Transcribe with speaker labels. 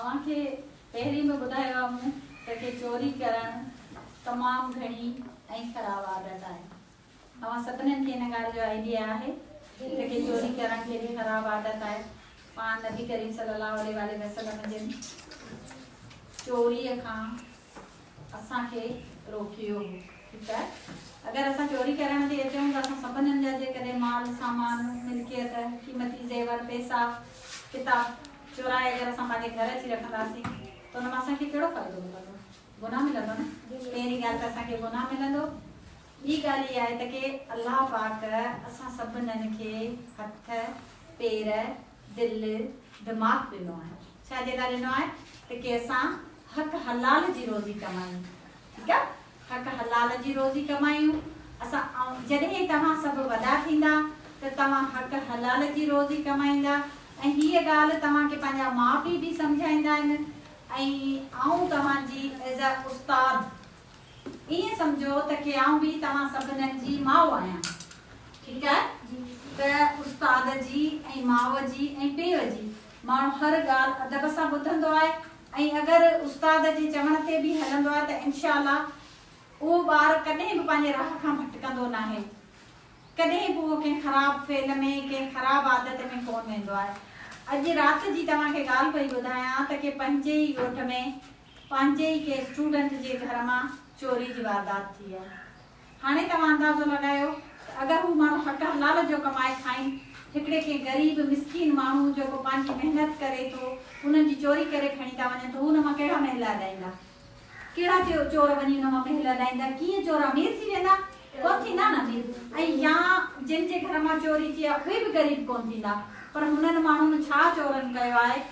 Speaker 1: اوهان کي پهرين به ٻڌايو آهي مون ته ڪي چوري ڪرڻ تمام گهڻي ۽ خراب عادت آهي. اوهان سڀنن کي ان ڳالهه جو آئيڊيا آهي ته ڪي چوري ڪرڻ ڪيڏي خراب عادت آهي. پاڻ نبي ڪريم صلي الله عليه واٰله وسلم جن چوريء کان اسان کي روڪيو هو. ٺيڪ آهي. اگر اسان چوري ڪرڻ تي اچون ته اسان سڀنن جا جيڪڏهن مال، سامان، ملڪيت، قيمتي زيور، پئسا، ڪتاب چورائي اگر اسان پنهنجي گهر اچي رکنداسين ته ان مان اسان کي ڪهڙو فائدو ملندو؟ گناهه ملندو نه؟ پهرين ڳالهه ته اسان کي گناهه ملندو. ٻي ڳالهه اها آهي ته ڪي الله پاڪ اسان سڀنن کي هٿ، پير، دل، دماغ ڏنو آهي. ڇا جي لاء ڏنو آهي؟ ته ڪي اسان حق حلال جي روزي ڪمايون. ٺيڪ آ؟ حق حلال جي روزي ڪمايون. اسان جڏهن توهان سڀ وڏا ٿيندا ته توهان حق حلال جي روزي ڪمائيندا ۽ هيء ڳالهه توهان کي پنهنجا ماء پيء به سمجهائيندا آهن ۽ آئون توهان جي ايز ا استاد ائين سمجهو ته ڪي آئون به توهان سڀنن جي ماء آهيان. ٺيڪ آهي ته استاد جي ۽ ماء جي ۽ پيء جي ماڻهو هر ڳالهه ادب سان ٻڌندو آهي ۽ اگر استاد جي چوڻ تي به هلندو آهي ته انشاء الله اهو ٻار ڪڏهن به پنهنجي راهه کان ڀٽڪندو ناهي. ڪڏهن به اهو ڪنهن خراب فعل ۾ ڪنهن خراب عادت ۾ ڪونه ويندو آهي. اڄ رات جي توهان کي ڳالهه پئي ٻڌايان ته ڪي پنهنجي ئي ڳوٺ ۾ پنهنجي ئي ڪنهن اسٽوڊنٽ جي گهر مان چوري جي واردات ٿي آهي. هاڻي توهان اندازو لڳايو ته اگر هو ماڻهو حق حلال جو ڪمائي کائين، هڪڙي ڪنهن غريب مسڪين ماڻهو جيڪو پنهنجي محنت ڪري ٿو، انهن جي چوري ڪري کڻي ٿا وڃن ته هو ان مان ڪهڙا محل اڏائيندا؟ ڪهڙا چور وڃي ان مان محل اڏائيندا؟ ڪيئن چور امير ٿي ويندا؟ ڪونه ٿيندا نه امير ۽ يا جن جي گهر مان چوري ٿي آهي اهي به غريب ڪونه ٿيندا پر هنن ماڻهن ڇا چورن ڪيو آهي؟